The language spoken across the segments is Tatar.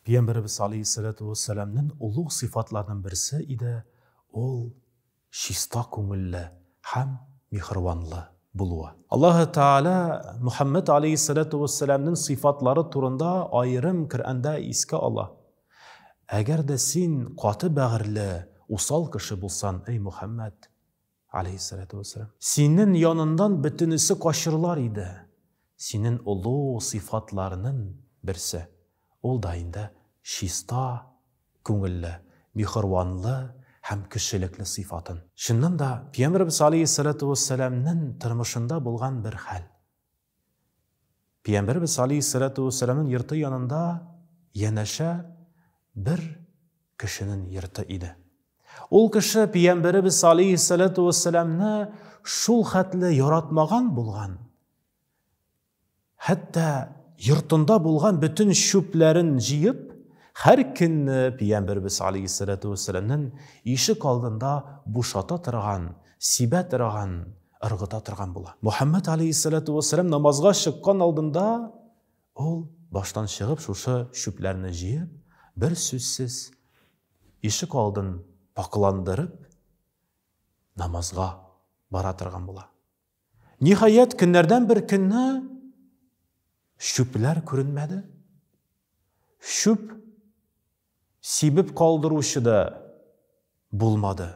Пәйгамбәребез алейһиссалату вассәламнең олуг сыйфатларының берсе иде, ул чиста күңелле һәм миһербанлы булуы. Аллаһы Тәгалә Мөхәммәд алейһиссалату вассәламнең сыйфатлары турында аерым Коръәндә искә ала. Әгәр дә син каты бәгырьле, усал кеше булсан, эй Мөхәммәд, алейһиссалату вассалам, синен янындан бөтенесе качырлар иде. Синен олуг сыйфатларынын берсе, ул да инде чиста күңелле, миһербанлы һәм кешелекле сыйфатын. Чыннан да, Пәйгамбәребез алейһиссалату вассаламнын тормышында булган бер хәл. Пәйгамбәребез алейһиссалату вассаламның йорты янында янәшә бер кешенең йорты иде. Ул кеше Пәйгамбәребез алейһиссалату вассаламны шул хәтле яратмаган булган, хәтта йортында булган бөтен чүпләрен җыеп, һәр көнне Пәйгамбәребез алейһиссалату вассаламның ишек алдында бушата торган, сибә торган ыргыта торган була. Мухаммад алейһиссалату вассалам намазга чыккан алдында ул баштан чыгып шушы чүпләрне җыеп, бер сүзсез ишек алдын пакъландырып намазга бара торган була. Ниһаять, көннәрдән бер көнне чүпләр күренмәде. Чүп сибеп калдыручы да булмады.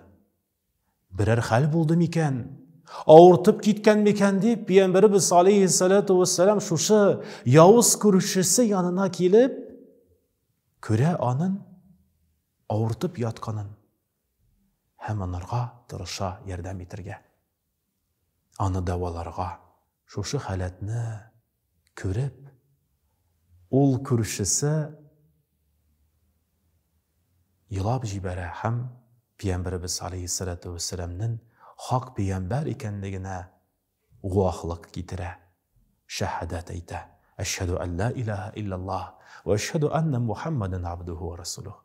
Берәр хәл булды микән? Авыртып киткән микән дип, Пәйгамбәребез алейһиссалату вассалам шушы явыз күршесе янына килеп, күрә анын авыртып ятканын һәм анарга тырыша ярдәм итергә, аны дәваларга. Шушы халәтне күреп, ул күршесе елап җибәрә һәм Пәйгамбәребез алейһиссалату вәссәламнең хак пәйгамбәр икәнлегенә гуаһлык китерә, шәһадәт әйтә, Әшһәдү ан ла илаһа илляллаһ вә әшһәдү анна Мухаммадан абдуһу вә расулуһ.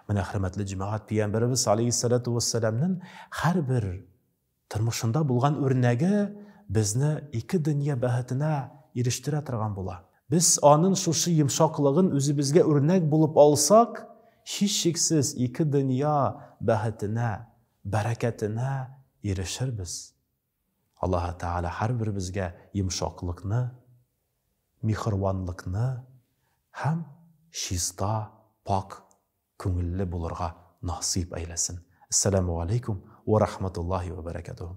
Менә, хөрмәтле җәмәгать, Пәйгамбәребез алейһиссалату вәссәламнең һәрбер Тормышында булган үрнәге безне ике дөнья бәхетенә ирештерә торган була. Без анын шушы йомшаклыгын үзебезгә үрнәк булып алсак, һичшиксез ике дөнья бәхетенә, бәрәкәтенә ирешербез. Аллаһы Тәгалә һәрберебезгә йомшаклыкны, миһербанлыкны һәм чиста, пакь күңелле булырга насыйп әйләсен. Әссәләмү галәйкүм вә рахматуллаһи вә бәрәкәтүһү.